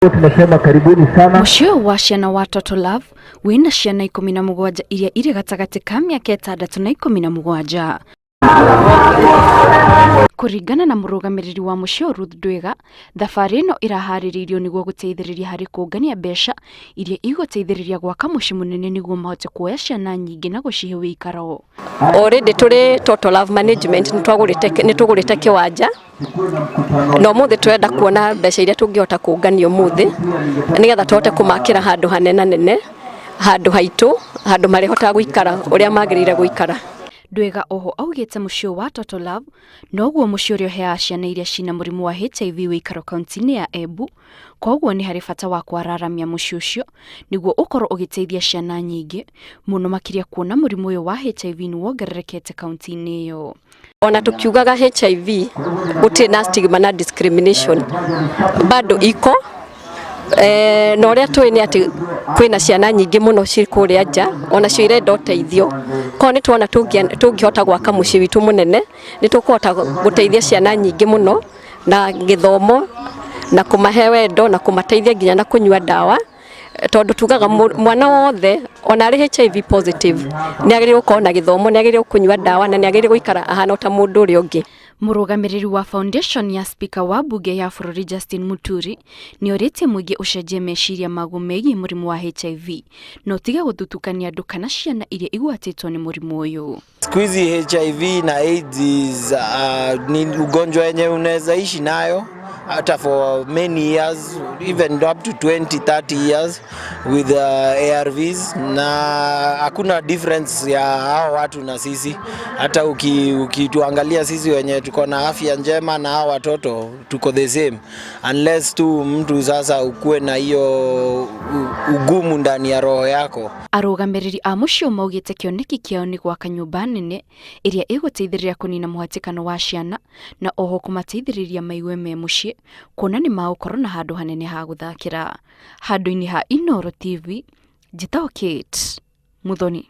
Tunasema karibuni sana. Mũciĩ ũyũ wa ciana wa Total Love wĩna ciana 17 iria irĩ gatagatĩ ka mĩaka 6 na 17. Kũringana na mũrũgamĩrĩri wa mũciĩ ũyũ Ruth Ndwiga, thabarĩ ĩno ĩraharĩrĩirio nĩguo gũteithĩrĩria harĩ kũngania mbeca iria igũteithĩrĩria gwaka mũciĩ mũnene nĩguo mahote kuoya ciana nyingĩ na gũcihe ũikaro. Already tũrĩ Total Love Management nĩ tũgũrĩte kĩwanja na ũmũthĩ tũrenda kuona mbeca iria tũngĩhota kũngania ũmũthĩ nĩgetha tũhote kũmakĩra handũ hanenanene, handũ haitũ, handũ marĩhotaga gũikara ũrĩa magĩrĩire gũikara. Ndwiga oho augĩte mũciĩ ũyũ wa Total Love noguo mũciĩ ũrĩa ũheaga ciana iria cina mũrimũ wa HIV ũikaro kaunti-inĩ ya Embu, koguo nĩ harĩ bata wa kwararamia mũciĩ ũcio nĩguo ũkorwo ũgĩteithia ciana nyingĩ mũno makĩria kuona mũrimũ ũyũ wa HIV nĩ wongererekete kaunti-inĩ ĩyo. Ona tukiugaga HIV gũtirĩ na stigma na discrimination bado iko na ũrĩa tũĩ nĩ atĩ kwĩna ciana nyingĩ mũno ciĩ kũrĩa nja onacio irenda ũteithio. Koguo nĩ tuona tũngĩhota gwaka mũciĩ witũ mũnene nĩ tũkũhota gũteithia ciana nyingĩ mũno na gĩthomo na kũmahe wendo na kũmateithia nginya na kũnyua ndawa, tondũ tugaga mwana wothe ona arĩ HIV positive nĩ agĩrĩirwo gũkorwo na gĩthomo, nĩ agĩrĩirwo kũnyua ndawa na nĩ agĩrĩirwo gũikara ahana o ta mũndũ ũrĩa ũngĩ. Mũrũgamĩrĩri wa foundation ya Speaker wa mbunge ya bũrũri Justin Muturi nĩ orĩtie mũingĩ ũcenjie meciria maguo megiĩ mũrimũ wa HIV na ũtige gũthutũkania andũ kana ciana iria igwatĩtwo nĩ mũrimũ ũyũ. Siku hizi HIV na AIDS is, ni ugonjwa yenye unaweza ishi nayo hata for many years, even up to 20 30 years with ARVs, na hakuna difference ya hao watu na sisi. Hata ukituangalia sisi wenye tuko na afya njema na hao watoto tuko the same, unless tu mtu sasa ukuwe na hiyo ugumu ndani ya roho yako. Arũgamĩrĩri a mũciĩ ũyũ maugĩte kĩoneki kĩao nĩ gwaka nyũmba nene ĩrĩa ĩgũteithĩrĩria kũnina mũhatĩkano wa ciana na oho kũmateithĩrĩria maigue me mũciĩ kuona nĩ magũkorwo na handũ hanene ha gũthakĩra. Handũ-inĩ ha Inooro TV, njĩtagwo Kate Muthoni.